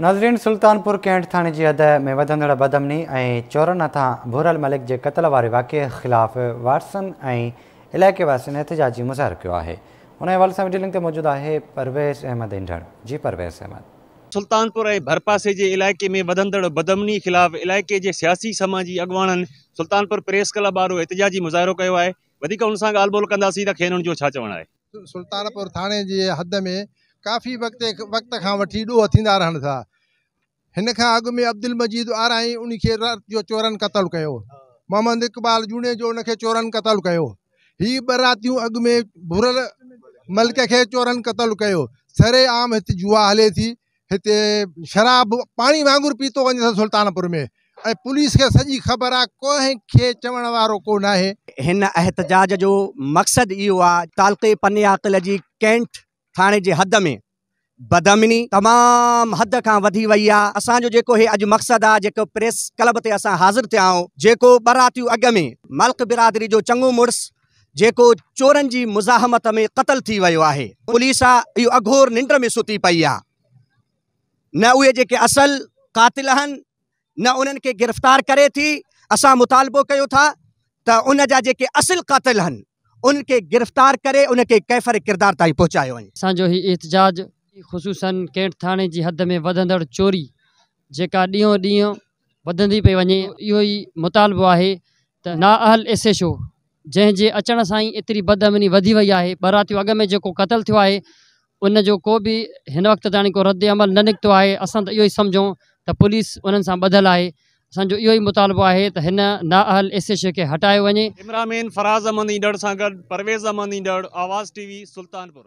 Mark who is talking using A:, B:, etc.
A: ناظرين سلطانپور ڪينٽ ٿاڻي جي حد ۾ وڌندڙ بدامني ۽ چورن هٿان ڀورل ملڪ جي قتل واري واقعي خلاف وارثن ۽ علائقي واسين احتجاجي مظاهرو ڪيو آهي ان حوالي سان وڊيو لنڪ تي موجود آهي پرويز احمد انڍڙ جي پرويز احمد.
B: سلطانپور ۽ ڀرپاسي جي علائقي ۾ وڌندڙ بدامني خلاف علائقي جي سياسي سماجي اڳواڻن سلطانپور پريس ڪلب آڏو احتجاجي مظاهرو ڪيو آهي وڌيڪ ان سان ڳالهه ٻولهه ڪنداسين ته کين ان جو ڇا چوڻ آهي.
C: سلطانپور ٿاڻي جي حد ۾ ڪافي وقت وقت کان وٺي ڏوهه ٿيندا رهن ٿا. هن کان اڳ ۾ عبدالمجيد آرائين ان کي رات جو چورن قتل ڪيو. محمد اقبال جوڻيجو ان کي چورن قتل ڪيو. هي ٻه راتيون اڳ ۾ ڀورل ملڪ کي چورن قتل ڪيو. سري عام هت جوا هلي ٿي. هتي شراب پاڻي وانگر پيتو وڃي ٿو سلطانپور ۾ ۽ پوليس کي سڄي خبر آ ڪنهن کي چوڻ وارو ڪو ناهي.
D: هن احتجاج جو مقصد اهو آ تعلقي پني عاقل جي ڪينٽ ٿاڻي جي حد ۾ بدامني تمام حد کان وڌي وئي آ اسان جو جيڪو هي اڄ مقصد آ جيڪو پريس ڪلب تي اسان حاضر ٿيا آهيون جيڪو ٻه راتيون اڳ ۾ ملڪ برادري جو چڱو مڙس جيڪو چورن جي مزاحمت ۾ قتل ٿي ويو آهي. پوليس آ اهو اگهور ننڊ ۾ ستي پئي آ. نه اهي جيڪي اصل قاتل آهن نه انهن کي گرفتار ڪري ٿي. اسان مطالبو ڪيون ٿا ته ان جا جيڪي اصل قاتل آهن انهن کي گرفتار ڪري ان کي ڪيفر ڪردار تائين پهچايو وڃي.
E: اسان جو هي احتجاج خصوصن ڪينٽ ٿاڻي جي حد ۾ وڌندڙ چوري جيڪا ڏينهون ڏينهن وڌندي پئي وڃي اهو ئي مطالبو آهي ته نااهل ايس ايڇ او جنهن جي اچڻ سان ئي ايتري بدامني وڌي وئي آهي ٻه راتيون اڳ ۾ جيڪو قتل ٿيو آهي ان جو ڪو به هن وقت تائين ڪو رد عمل نه نڪتو آهي اسان ته اهو ئي سمجهون ته پوليس انهن سان ٻڌل آهي اسان جو اهو ئي مطالبو آهي ته هن نااهل ايس ايڇ او کي هٽايو وڃي.
B: ڪئميرا مين فراز احمد ايندڙ سان گڏ پرويز احمد ايندڙ، آواز ٽي وي، سلطانپور.